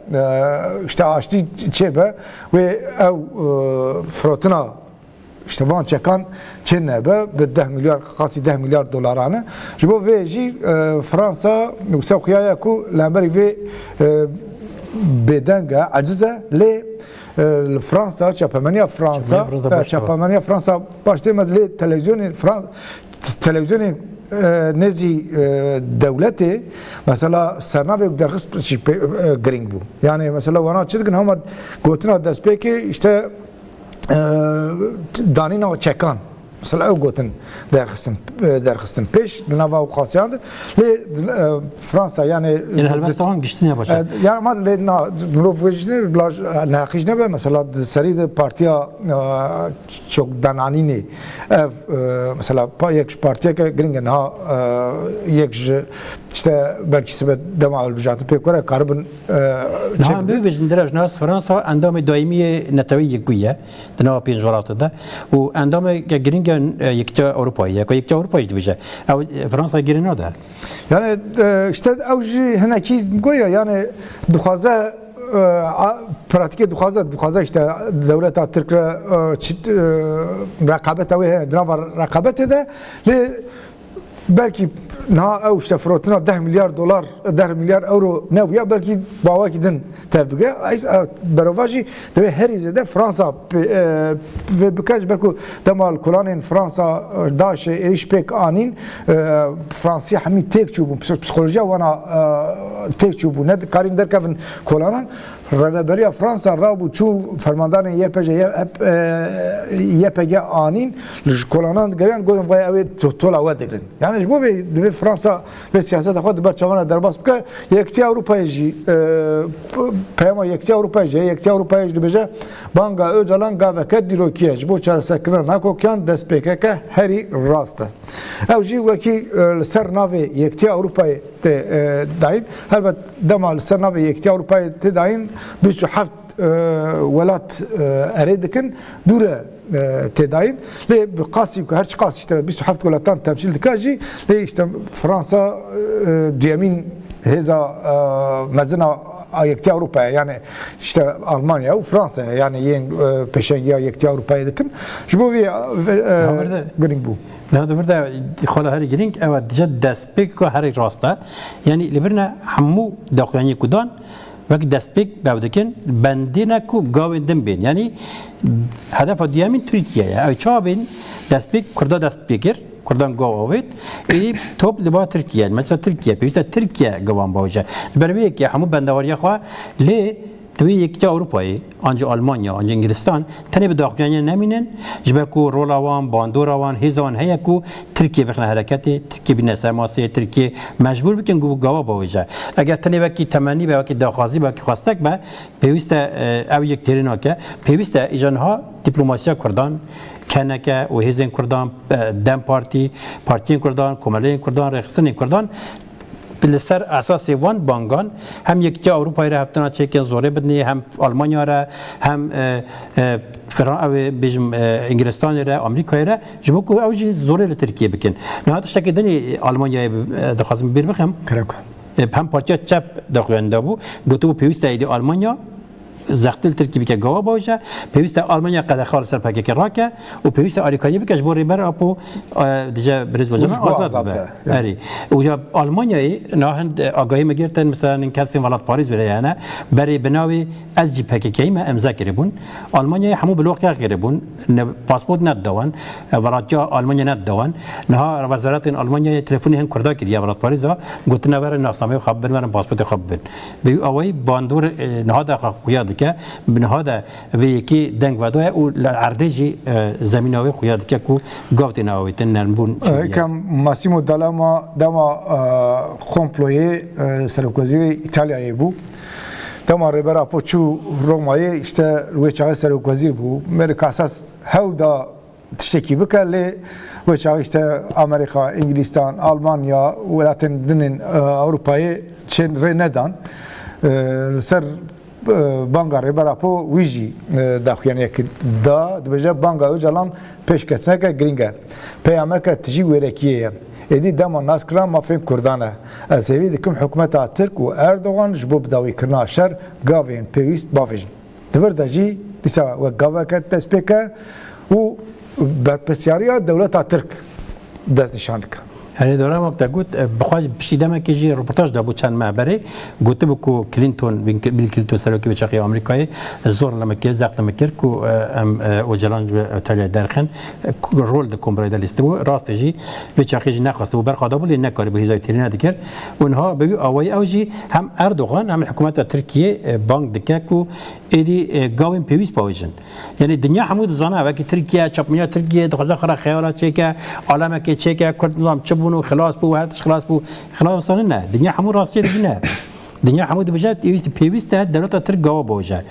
işte aştî çêbe wê ew firotina İşte van çekan çê nebe bi 10 milyar qasî 10 milyar dolaran e. Ji bo vê jî Fransa wisa xuya ye ku li hemberî vê bêdeng e, eciz e lê li Fransa çapemeniya Fransa çapemeniya Fransa baş tê me lê televizyonên Fransa televizyonên nêzî dewletê mesela sernavê derxist jî girîng bû. Yani mesela wana çi dikin hema gotina destpêkê işte danîna çekan mesela ew gotin derxistin derxistin pêş di nava ew qasiyan de lê Fransa yani Yani helbesta wan giştî ne baş e. Yani ma lê na mirov wê jî ne bila neheqî jî nebe mesela di serî de partiya çokdananînê ev mesela yek ji partiyeke girîng e niha yek ji işte belkî sibe dema hilbijartin pêk were karibin Niha em bibêjin dirêj nas Fransa endamê daîmî yê Neteweyî Yekbûyî ye di nava pênc welatê de û endameke girîng e Yekîtiya Ewropayê ye ku Yekîtiya Ewropayê jî dibêje ew Fransa girê nade. Yani işte ew jî hinekî goya yani dixwaze pratîkê dixwaze dixwaze işte dewleta Tirk re reqabeta wê heye di nava reqabetê de lê Belkî niha ew işte firotina 10 milyar dolar, 10 milyar euro nebûye, belkî bawekî din tev bigire. Berova jî divê herî zêde Fransa vê bike ji ber ku dema li kolanên Fransa DAIŞ'ê êrîş pêk anîn, Fransî hemî têk çûbûn, psikolojiya wan a têk çûbû, nedikarîn derkevin kolanan. Rêveberiya Fransa rabû çû fermandarên YPJ, YPG anîn li ji kolanan digeriyan gotin vaye ew ê tola we digirin. Yani ji bo vê divê Fransa vê siyaseta xwe di ber çavan re derbas bike. Yekitiya Ewropayê jî peyama Yekitiya Ewropayê jî heye. Yekitiya Ewropayê jî dibêje banga Öcalan gaveke dîrokî ye ji bo çareserkirina nakokiyan destpêkeke herî rast e. Ew jî wekî li ser navê Yekitiya Ewropayê tê dayîn. Helbet dema li ser navê Yekîtiya Ewropayê tê dayîn 27 welat erê dikin dûre tê dayîn. Lê bi qasî ku her çi qasî işte 27 welatan temsîl dike jî lê işte Fransa duyemîn hêza mezin a Yekîtiya Ewropayê yani işte Almanya û Fransa yani yên pêşengiya Yekîtiya Ewropayê dikin. Ji bo vê girîng bû. Niha di vir de xala herî girîng ew e dije destpêk ku herî rast e. Yanî li vir ne hemû daxuyaniyê ku dan wek destpêk bew dikin bendê ne ku gavên din bên. Yanî hedefa duyemîn Tirkiye ye. Ew çawa bên destpêk Kurda dest pê kir, Kurdan gav avêt. Êdî top li ba Tirkiye, meclisa Tirkiye pêwîst e Tirkiye gavan bavêje. Ji ber vê yekê hemû bendewariya xwe lê. Divê Yekîtiya Ewropayê an jî Almanya an jî Îngilîstan tenê bi daxuyaniyê nemînin, ji ber ku rola wan, bandora wan, hêza wan heye ku Tirkiyê bixine hereketê, Tirkiyê bîne ser maseyê, Tirkiyê mecbûr bikin ku gava bawêje. Eger tenê wekî temennî be, wekî daxwazî be, wekî xwestek be, pêwîst e ew yek têrê nake. Pêwîst e îja niha dîplomasiya Kurdan, KNK û hêzên Kurdan, dem Partî, partiyên Kurdan, komeleyên Kurdan, rêxistinên Kurdan li ser esasê van bangan hem Yekîtiya Ewropayê re hevtina çêkin zorê bidinê, hem Almanya re, hem ew ê bêjim Îngilistanê re, Amerîkayê re ji bo ku ew jî zorê li Tirkiyê bikin. Niha tiştekî din ê Almanyayê dixwazim bi bîr bixim. Hem Partiya Çep daxuyanî dabû, gotibû pêwîst e êdî Almanya zextê li Tirkiyê bike gawa bawje, pêwîst e Almanya qedexa li ser PKK rake û pêwîst e alîkariyê bike ji bo Rêber Apo dije Birêz Ocalan azad bibe. Erê. Û ya Almanyayê niha hin agahî me girtin mesela hin kesên welatparêz wê hene berê bi navê ez jî PKK'yî me imze kiribûn. Almanyayê hemû bloqe kiribûn, pasport nedida wan, welatiya Almanya nedida wan. Niha wezaretên Almanyayê telefonê hin Kurda kiriye welatparêza gotine werin nasnameyê xwe bibin, werin pasportê xwe bibin. Bi wî awayî bandor niha de xwe xuya dike, bi niha de vê yekê deng vedaye û li erdê jî zemîna wê xuya dike ku gav têne avêtin, nermbûn çêbûye. Yekem Massimo D'Alema dema komployê serokwezîrê Îtalyayê bû. Dema Rêber Apo çû Romayê îşte wê çaxê serokwezîr bû. Mêrik esas hewl da tiştekî bike lê wê çaxê îşte Amerîka, Îngilîstan, Almanya welatên din ên Ewropayê çên rê nedan. Li ser banga Rêber Apo wî jî daxuyaniyek da dibêje banga Ocalan pêşketineke girîng e. Peyameke tijî wêrekiyê ye. Êdî dema naskirina mafên Kurdan e. Ez hêvî dikim hikûmeta Tirk û Erdogan ji bo bidawîkirina şer gavên pêwîst bavêjin. Di vir de jî dîsa wek gaveke destpêk e û berpirsyariya dewleta Tirk destnîşan dike. Erê dora wek te got bi xwe piştî demekê jî röportaj dabû çend meh berê gotibû ku Clinton Bill Clinton serokê wê çaxê Amerîkayê zor li min kir zext li min kir ku em Ocalan ji Îtalyayê derxin rol di komprayê de lîstibû rastê jî wê çaxê jî nexwestibû berxwe dabû lê nekarîbû hêza wî têrî nedikir û niha bi wî awayî ew jî hem Erdogan hem hikûmeta Tirkiyê bang dike ku êdî gavên pêwîst bawêjin. Yanî dinya hemû dizane wekî Tirkiye, çapmeniya Tirkiyê dixwaze xwe re xeyala çêke, alemekê çêke, Kurd nizam çi bûn û xilas bû û her tişt xilas bû. Xilas wisa nine. Dinya hemû rastiyê dibîne. Dinya hemû dibêje pêwîst pêwîst e dewleta Tirk gawa bawêje.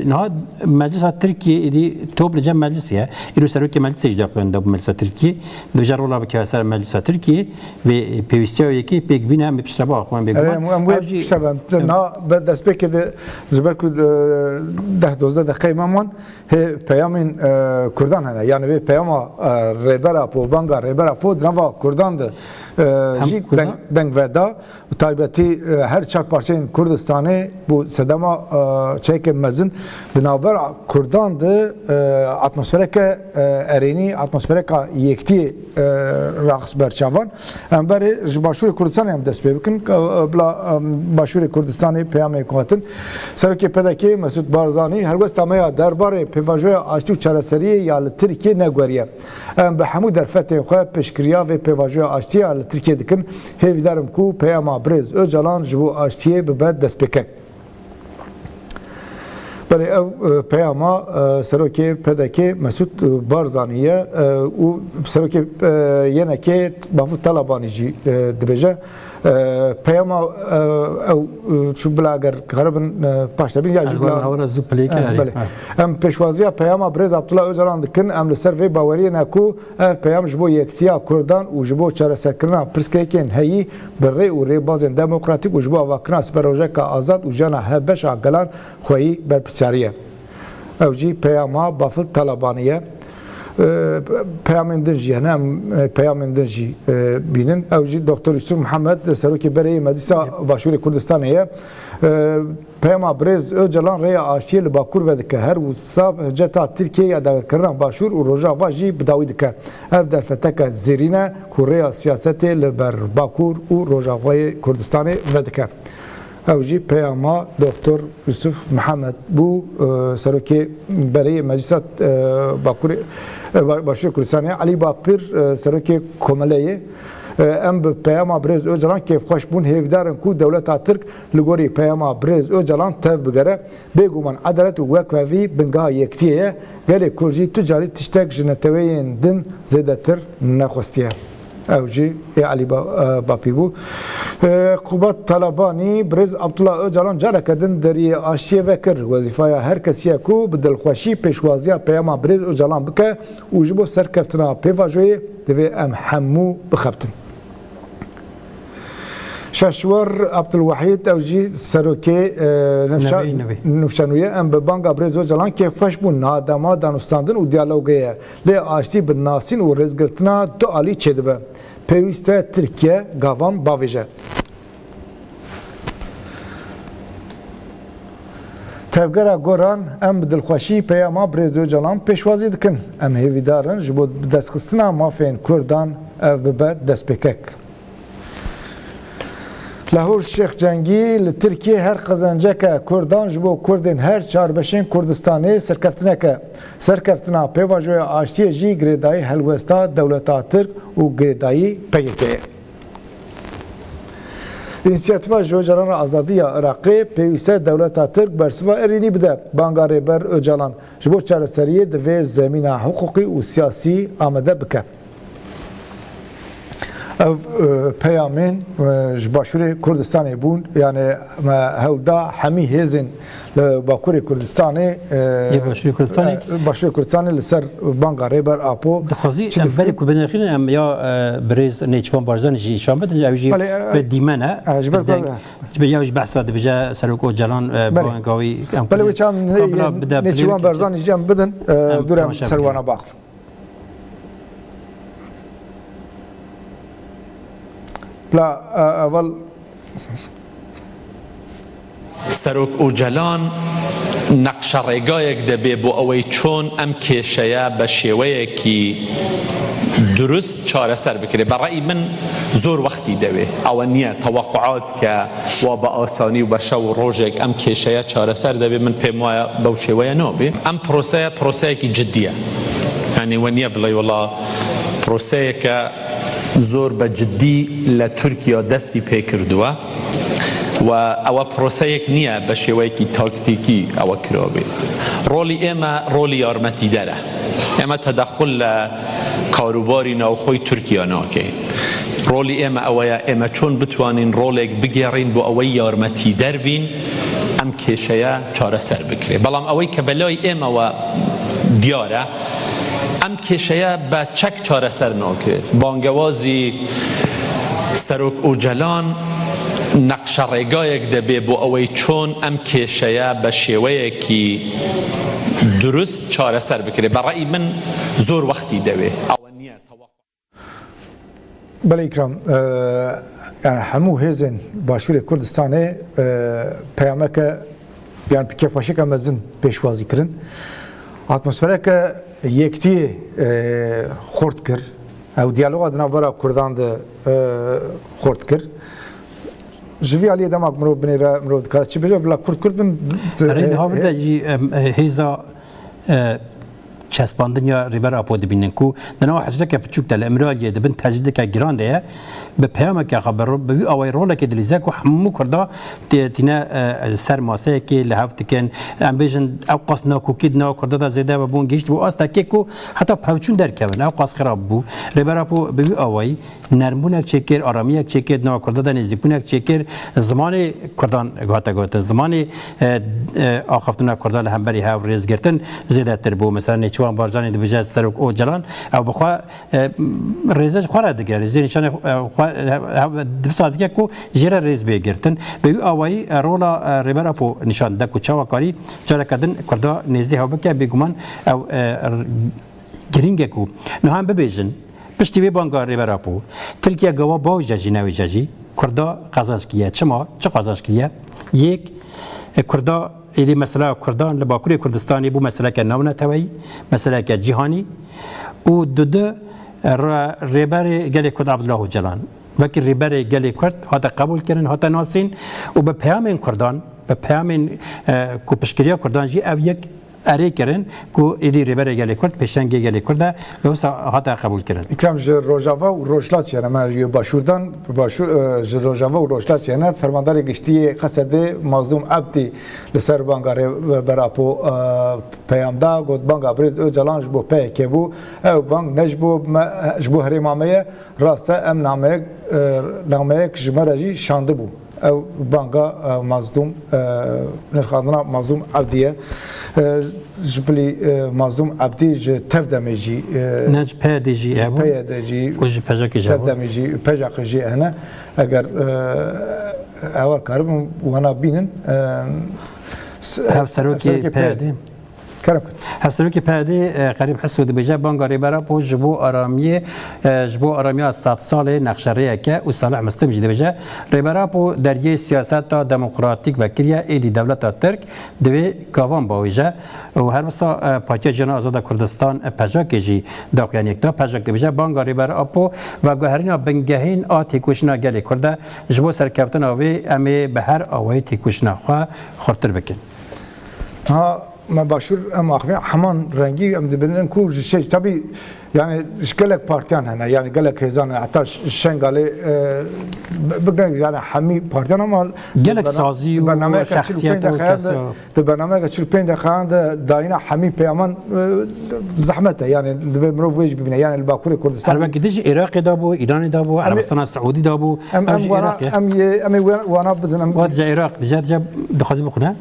Niha meclisa Tirkiyê êdî top li cem meclisê ye. Îro serokê meclisê jî daxuyanî dabû meclisa Tirkiyê. Dibêje rola bikeve ser meclisa Tirkiyê vê pêwîstiya wê yekê pêk bîne em ê piştre biaxivin bêguman. Em wê piştre be. Niha bi destpêkê de ji ber ku deh dozdeh deqeyê me man hê peyamên Kurdan hene. Yani vê peyama Rêber Apo, banga Rêber Apo di nava Kurdan de jî deng veda. Bi taybetî her çar parçeyên Kurdistanê bû sedema çeyeke mezin di navbera Kurdan de atmosfereke erênî, atmosfereka yektiyê raxist ber çavan. Em berê ji Başûrê Kurdistanê em dest pê bikin. Bila Başûrê Kurdistanê peyamê ku hatin. Serokê PDK'ê Mesûd Barzanî helwesta me ya derbarê pêvajoya aştî û çareseriyê ya li Tirkiyê neguheriye. Em bi hemû derfetên xwe piştgiriya vê pêvajoya aştiyê ya li Tirkiyê dikin. Hêvîdar im ku peyama Birêz Ocalan ji bo aştiyê bibe destpêkek. Belê ew peyama Serokê PDK'ê Mesûd Barzanî ye û Serokê YNK'ê Bafil Talabanî jî dibêje peyama ew çû bila eger xeribin paş de bin ya jî bila Belê. Em pêşwaziya peyama Birêz Abdullah Ocalan dikin em li ser vê baweriyê ne ku Ev peyam ji bo yekitiya Kurdan û ji bo çareserkirina pirsgirêkên heyî bi rê û rêbazên demokratîk û ji bo avakirina siberojeka azad û jiyana hevbeş a gelan xweyî berpirsyarî ye. Ew jî peyama Bafil Talabanî ye. Peyamên din jî hene, em peyamên din jî bînin. Ew jî Doktor Yusuf Mihemed, Serokê Berê yê Meclisa Başûrê Kurdistanê ye. Peyama Birêz Ocalan rêya aştiyê li Bakur vedike, her wisa hinceta Tirkiyeyê ya dagirkirina Başûr û Rojava jî bi dawî dike. Ev derfeteke zêrîn e ku rêya siyasetê li ber Bakur û Rojavayê Kurdistanê vedike. Ew jî peyama Doktor Yusuf Mihemed bû, Serokê Berê yê Meclisa Bakurê Başûrê Kurdistanê, Elî Bapir Serokê Komeleyê. Em bi peyama Birêz Ocalan kêfxweş bûn, hêvîdar in ku dewleta Tirk li gorî peyama Birêz Ocalan tev bigere. Bêguman edalet û wekhevî bingeha yekitiyê ye. Gelê Kurd jî tu carî tiştek ji neteweyên din zêdetir nexwestiye. Ew jî ê Elî Bapîr bû. Qubat Talebanî, Birêz Abdullah Ocalan careke din deriyê aştiyê vekir. Wezîfeya her kesî ye ku bi dilxweşî pêşwaziya peyama Birêz Ocalan bike û ji bo serkeftina pêvajoyê divê em hemû bixebtin. Şaşwar Abdulwahîd ew jî serokê Nifşa Nû ye. Em bi banga Birêz Ocalan kêfxweş bûn. Niha dema danûstandin û diyalogê ye. Lê aştî bi nasîn û rêzgirtina du alî çêdibe. Pêwîst e Tirkiye gavan bavêje. Tevgera Goran, Em bi dilxweşî peyama Birêz Ocalan pêşwazî dikin. Em hêvîdar in ji bo bidestxistina mafên Kurdan ev bibe destpêkek. Lahur Şêx Cengî, Li Tirkiyê her qezenceke Kurdan ji bo Kurdên her çar beşên Kurdistanê serkeftinek e. Serkeftina pêvajoya aştiyê jî girêdayî helwesta dewleta Tirk û girêdayî PKK'ê ye. Însiyatîfa Ji Ocalan re Azadî ya Iraqê, Pêwîste dewleta Tirk bersiva erênî bide banga Rêber Ocalan. Ji bo çareseriyê divê zemîna hiqûqî û siyasî amade bike. Ev peyamên ji Başûrê Kurdistanê bûn yanê me hewl da hemî hêzên li Bakurê Kurdistanê yê Başûrê Kurdistanê Başûrê Kurdistanê li ser banga Rêber Apo dixwazî em berê ku binirxînin em ya birêz Nêçivan Barzanî jî îşan bidin ew jî bi dîmen e ji ber ku ji ber ya jî behsa dibêje Serok Ocalan banga wî em Belê wê çam Nêçivan Barzanî jî em bidin dûr em ser wana biaxivin. Bila eval Serok Ocalan naqşeڕێگایەک دەبێ بۆ ئەوەی چۆن ئەم کێشەیە بە شێوەیەکی دروست چارەسەر بکرێ. بە ڕەئی من زۆر وەختی دەوێ. ئەوە نییە تەوەقوعات کە وا بە ئاسانی و بە شەو و ڕۆژێک ئەم کێشەیە چارەسەر دەبێ، من پێم وایە بەو شێوەیە نابێ. ئەم پرۆسەیە پرۆسەیەکی جدییە. یانی وە نییە بڵێی وەڵا پرۆسەیەکە زۆر بە جدی لە تورکیا دەستی پێکردووە و ئەوە پرۆسەیەک نییە بە شێوەیەکی تاکتیکی ئەوە کرابێ. ڕۆڵی ئێمە ڕۆڵی یارمەتیدەرە. ئێمە تەدەخول لە کاروباری ناوخۆی تورکیا ناکەین. ڕۆڵی ئێمە ئەوەیە ئێمە چۆن بتوانین ڕۆڵێک بگێڕین بۆ ئەوەی یارمەتیدەر بین ئەم کێشەیە چارەسەر بکرێت. بەڵام ئەوەی کە بەلای ئێمەوە دیارە ئەم کێشەیە بە چەک چارەسەر ناکرێت. بانگەوازی سەرۆک ئۆجەلان نەقشەڕێگایەک دەبێت بۆ ئەوەی چۆن ئەم کێشەیە بە شێوەیەکی دروست چارەسەر بکرێت. بە ڕەئی من زۆر وەختی دەوێت. ئەوە نییە تەوەقع. بەلێ ئیکرام یان هەموو هێزێن باشوورê Kurdistanê peyameke yan kêfxweşiyeke mezin pêşwazî kirin. Atmosfereke yektiyê xurt kir. Ew diyaloga di navbera Kurdan de xurt kir. Ji vî aliyê dema mirov binêre mirov dikare çi bêje bila Kurd Kurd bin. Erê niha vir de jî hêza çespandin ya Rêber Apo dibînin ku di nava hecreke piçûk de li Îmraliyê di bin tecrîdeke giran de ye, bi peyameke xwe bi wî awayî rolekê dilîze ku hemû Kurda tîne ser maseyekê li hev dikin. Em bêjin ewqas nakokî di nava Kurda de zêde bûn gihîştibû astekê ku heta pevçûn derkevin ewqas xirab bû. Rêber Apo bi wî awayî Nermbûnek çêkir, aramiyek çêkir, di nava Kurdan de nêzîkbûnek çêkir, zimanê Kurdan hate gotin, zimanê axaftina Kurdan li hemberî hev rêzgirtin zêdetir bû. Mesela Nêçiwan Barzanî dibêje Serok Ocalan ew bi xwe rêze ji xwe re digire, rêzê nîşanê xwe divisa dike ku jê re rêz bê girtin. Bi wî awayî rola Rêber Apo nîşan dide ku çawa karî careke din Kurda nêzî hev bike, bêguman ew Girîng e ku niha em bibêjin piştî vê banga Rêber Apo, Tirkiye gawa bawêje jî newêje jî Kurda qezenc kiriye. Çima? Çi qezenc kiriye? Yek, Kurda êdî meseleya Kurdan li Bakurê Kurdistanê bû meseleke navneteweyî, meseleyeke cîhanî û dudu Rêberê Gelê Kurd Abdullah Ocalan wekî Rêberê Gelê Kurd hate qebûlkirin, hate nasîn û bi peyamên Kurdan, bi peyamên ku piştgiriya Kurdan jî ev yek. erê kirin ku êdî Rêberê Gelê Kurd pêşengê gelê Kurd e bi wisa hate qebûlkirin. Îkram ji Rojava û Rojhilat jî hene me yê Başûrdan Başûr ji Rojava û Rojhilat jî hene Fermandarê Giştî yê Qesedê Mazlûm Ebdî li ser banga Rêber Apo peyam da got banga Birêz Ocalan ji bo PYK bû ew bang ne ji bo me ji bo herêma me ye rast e em nameyek nameyek ji me re jî şandibû. Ew banga Mazlûm nirxandina Mazlûm Ebdî ye. Ji bilî Mazlûm Ebdî ji TEV-DEMê jî Ne ji PYD'ê jî ji hebûn PYD'ê jî û ji PJAK'ê jî hebûn. TEV-DEMê jî PJAK'ê jî hene. Eger heval karibin wana bînin Hevserokê PYD'ê Kerem kir. Hevserokê PYD'ê Xerîb Hiso dibêje banga Rêber Apo ji bo aramiyê ji bo aramiya sedsalê nexşerêyek e û Salih Mislim jî dibêje Rêber Apo deriyê siyaseta demokratîk vekiriye êdî dewleta Tirk divê gavan bawêje û her wisa Partiya Jiyana Azad a Kurdistan PJAK'ê jî daxuyaniyek da. PJAK dibêje banga Rêber Apo veguherîna bingehîn a têkoşîna gelê Kurd e ji bo serkeftina wê em ê bi her awayî têkoşîna xwe xurttir bikin. Ha me başûr em axivîn heman rengî em dibinin ku ji şêj tabî yani ji gelek partiyan hene yani gelek hêzan hene heta Şengalê bigrin yani hemî partiyan ama gelek sazî û şexsiyet û kes di bernameyeke 45 deqeyan de dayîna hemî peyaman zehmet e yani divê mirov wê jî bibîne yani li Bakurê Kurdistanê Her wekî dijî Iraqê de bû, Îranê de bû, Erebistana Siûdî de bû. Em em wana em yê em ê wana bidin em Wa dije Iraq dije dije dixwazî bixwîne.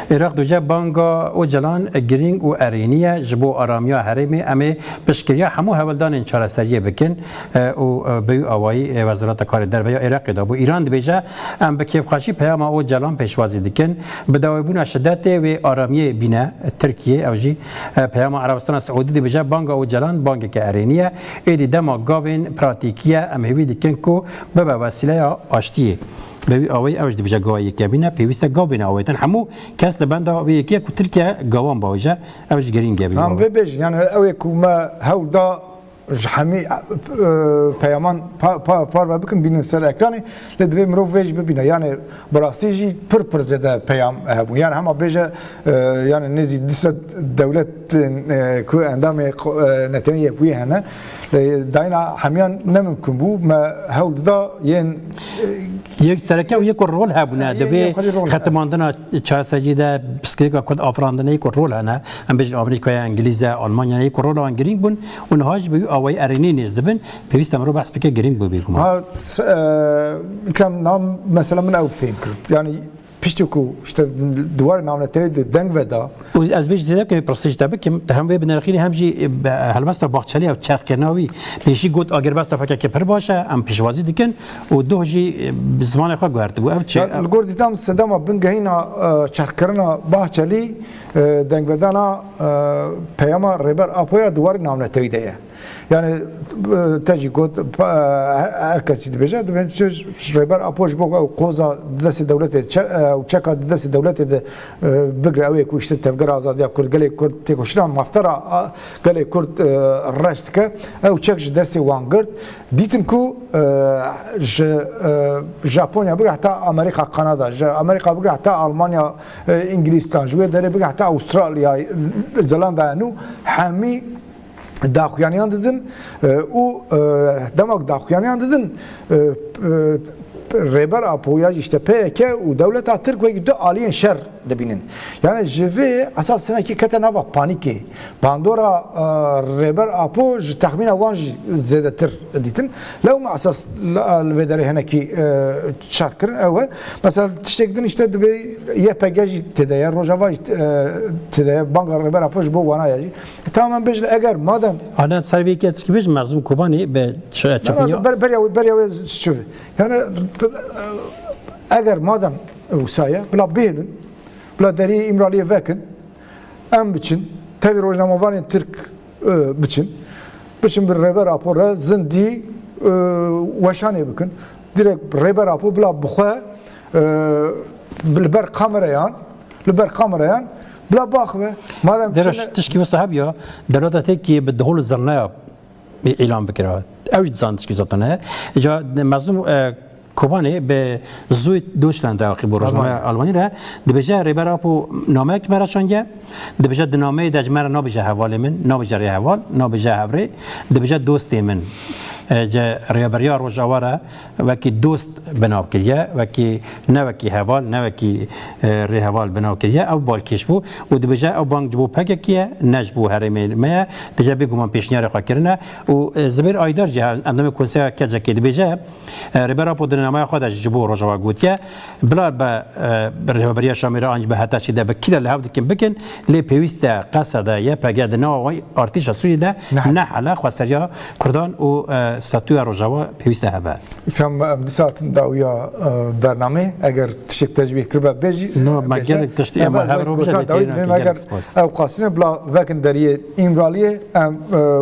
Iraq dibêje banga Ocalan girîng û erênî ye ji bo aramiya herêmê em ê piştgiriya hemû hewldanên çareseriyê bikin û bi wî awayî Wezareta Karê Derve ya Iraqê dabû. Îran dibêje em bi kêfxweşî peyama Ocalan pêşwazî dikin. Bi dawîbûna şidetê wê aramiyê bîne Tirkiyê ew jî peyama Erebistana Siûdî dibêje banga Ocalan bangeke erênî ye. Êdî dema gavên pratîkî ye em hêvî dikin ku bibe wesîleya aştiyê. Bi wî awayî ew jî dibêje gawa yekemîn e, pêwîst e gav bêne awêtin. Hemû kes li benda wê yekê ye ku Tirkiye gawan bawêje, ew jî girîng e bi wî Em awayî. vê bêjin yani ew ê ku me hewl da ji hemî peyaman parve bikin bînin ser ekranê lê divê mirov vê jî bibîne yani bi rastî jî pir pir zêde peyam hebûn yani hema bêje yani nêzî 200 dewletên ku endamê Neteweyên Yekbûyî hene Lê dayîna hemiyan ne mimkun bû, me hewl dida yên Yek sereke û yek ku rol hebûne di vê xetimandina çareseriyê de pirsgirêka Kurd afirandine yek ku rol hene. Em bêjin Amerîkaya, Îngilîz e, Almanya yek ku rola wan girîng bûn û niha jî bi wî awayî erênî nêz dibin. Pêwîst e mirov behs bike girîng bû bêguman. Ha Îkram niha mesela min ew fêm kir. Yanî Piştî ku işte di warê navnetewî de deng veda. Û ez vê jî zêde bikim, vê pirsê ji te bikim, te hem vê binirxînî hem jî helwesta Baxçelî ew çerxkirina wî. Pêşî got agirbesta PKK pir baş e, em pêşwazî dikin û doh jî bi zimanê xwe guhertibû. Ev çi? Li gor dîta min sedema bingehîna çerxkirina Bahçelî dengvedana peyama Rêber Apo ya di warê navnetewî de ye. Yani te jî got her kesî dibêje dibên Rêber Apo ji bo ew qoza di destê dewletê ew çeka di destê dewletê de bigre ew ê ku işte tevgera azadiya Kurd gelê Kurd têkoşîna maftara gelê Kurd reş dike ew çek ji destê wan girt dîtin ku ji Japonya bigre heta Amerîka Kanada ji Amerîka bigre heta Almanya Îngilîstan ji wê derê bigre heta Avustralya Zelandaya nû hemî daxuyaniyan didin û dema ku daxuyaniyan didin Rêber Apo ya jî işte PYK û dewleta Tirk wekî du aliyên şer dibînin. Yani ji vê esas hinekî kete nava panîkê. Bandora Rêber Apo ji texmîna wan jî zêdetir dîtin. Lewma esas li vê derê hinekî çer kirin ew e. Mesela tiştek din işte dibê YPG jî têde ye, Rojava jî têde ye, banga Rêber Apo ji bo wana ye jî. Tamam em bêjin eger madem Ana ser vê yekê tişkî bêjim Mezlûm Kobanê bi çapeniya Ber beriya wê beriya wê çi yani eger madem wisa ye bila bihêlin bila deriyê İmraliyê vekin em biçin tevî rojnamevanên Tirk biçin biçin bi Rêber Apo re zindî weşanê bikin direkt Rêber Apo bila bi xwe li ber kamereyan Li ber kamerayan bila biaxive. Madem Dera tişkî wisa hebûya dewleta Tirkiyê bi dihol û zirneya îlan bikira. Ew jî dizan tişkî zaten heye. Îca mezlûm. Kobanê bi Zuid Deutschland re axivî bû rojnameya Almanî re dibêje Rêber Apo nameyek ji me re şandiye dibêje di nameyê de ji me re nabêje hevalê min nabêje rêheval nabêje hevrê dibêje dostê min ji rêveberiya Rojava re wekî dost bi nav kiriye wekî ne wekî heval ne wekî rêheval bi nav kiriye ew balkêş bû û dibêje ew bang ji bo PKK ye ne ji bo herêmê me ye dije bêguman pêşniyarê xwe kirine û Zibêr Aydar jî endamê Konseya KCK'ê dibêje Rêber Apo di nameya xwe de ji bo Rojava gotiye, Bila bi Rêveberiya Şamê re an jî bi HTŞ'ê de bi kî re li hev dikin bikin, lê pêwîst e qesede YPG di nava artêşa Sûriyê de nehele xweseriya Kurdan û statûya Rojava pêwîst e hebe. Îkram em dîsa hatin dawiya bernameyê, eger tiştek te ji bîr kiribe bêjî. No, me gelek tişt ê me hev rû bije lê têrî nake gelek spas. Ew qasîne bila vekin deriyê Îmraliyê em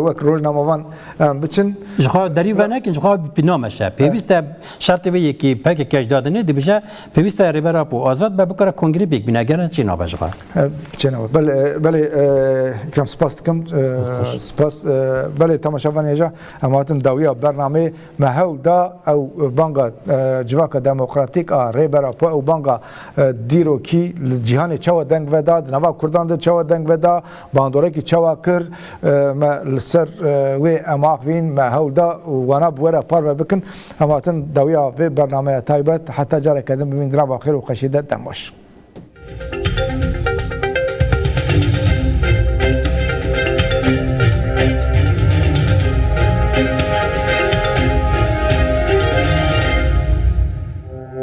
wek rojnamevan Em biçin. Ji xwe derî venekin, ji xwe nameşe. Pêwîst e şertê wê yekî PKK ji dadinê dibêje pêwîst e Rêber Apo azad be bikare kongrê pêk bîne eger ne çê nabe ji xwe. Çê nabe. Belê belê Îkram spas dikim. Spas belê temaşevanê hêja em hatin dawiya bernameyê me hewl da ew banga civaka demokratîk a Rêber Apo ew banga dîrokî li cîhanê çawa deng veda di nava Kurdan de çawa deng veda Bandorekî çawa kir me li ser wê em axivîn, me hewl da wana bi we re parve bikin. Em hatin dawiya vê bernameya taybet. Heta careke din bimîn di nava xêr û xweşiyê de. Dem baş.